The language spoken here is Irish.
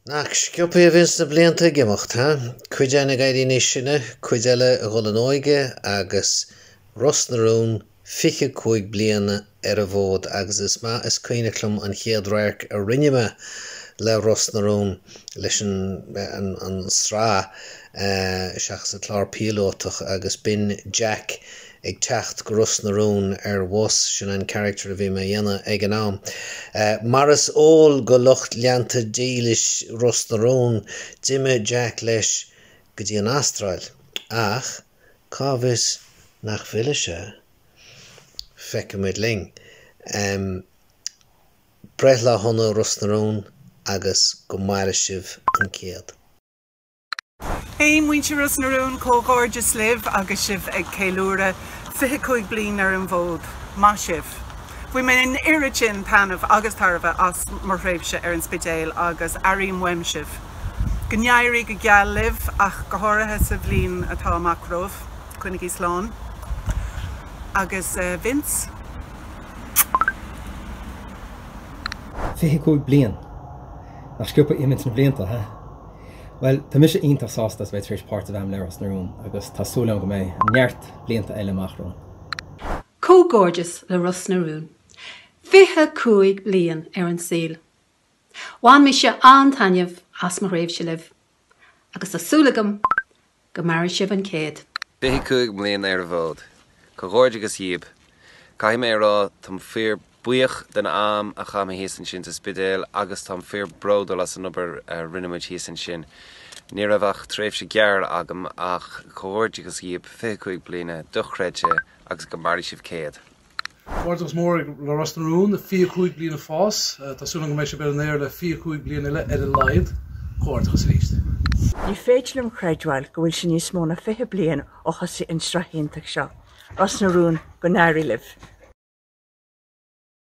Nach sciobtha a bhíonns na blianta ag imeacht, ha? Cuid againn ag éirí níos sine, cuid eile a dhul in óige agus Ros na Rún 25 bliana ar an bhfód agus is maith is cuimhneach liom an chéad radharc a rinne mé le Ros na Rún, leis an an sraith seachas an clár píolótach agus b'in Jack ag teacht go Ros na Rún ar bhus, sin an character a bhí mé a dhéanamh ag an am. Mar is eol go lucht leanta dílis Ros na Rún, d'imigh Jack leis go dtí an Astráil. Ach cá bhfios nach bhfillfidh sé? Feicfimid linn. Breithlá shona Ros na Rún agus go maire sibh an 100. Hey muintir Ros na Rún, comhghairdeas libh agus sibh ag ceiliúradh 25 bliain ar an bhfód. Maith sibh! Bhain mé an oiread sin taitneamh agus tairbhe as mo thréimhse ar an Spidéal agus airím uaim sibh. Go n-éirí go geal libh ach go háirithe sa bhliain atá amach romhaibh. Coinnigí slán. Agus Vince? 25 bliain! Nach sciobtha a imíonns na blianta, ha? Bhuel, tá mise iontach sásta as bheith tar éis páirt a bheith agam le Ros na Rún agus tá súil agam go mbeidh neart blianta eile amach romhainn. Comhghairdeas le Ros na Rún. 25 bliain ar an saol. Bhain mise an-taitneamh as mo thréimhse libh agus tá súil agam go mairfidh sibh an 100. 25 mbliana ar an bhfód. Comhghairdeachas dhíb. Caithfidh mé a rá, táim fíor buíoch den am a chaith mé thíos ansin sa Spidéal agus táim fíor bródúil as an obair a rinne muid thíos ansin. Ní raibh ach tréimhse gearr agam ach comhghairdeachas dhíb, 25 bliana, dochreidte agus go mairfidh sibh 100. Comhghairdeachas mór le Ros na Rún, 25 bliain ag fás. Tá súil agam go mbeidh sibh ar an aer le 25 bliain eile ar a laghad. Comhghairdeachas arís. Ní féidir liom creidbheáil go bhfuil sé níos mó ná 20 bliain ó thosaigh an tsraith iontach seo. Ros na Rún, go n-éirí libh!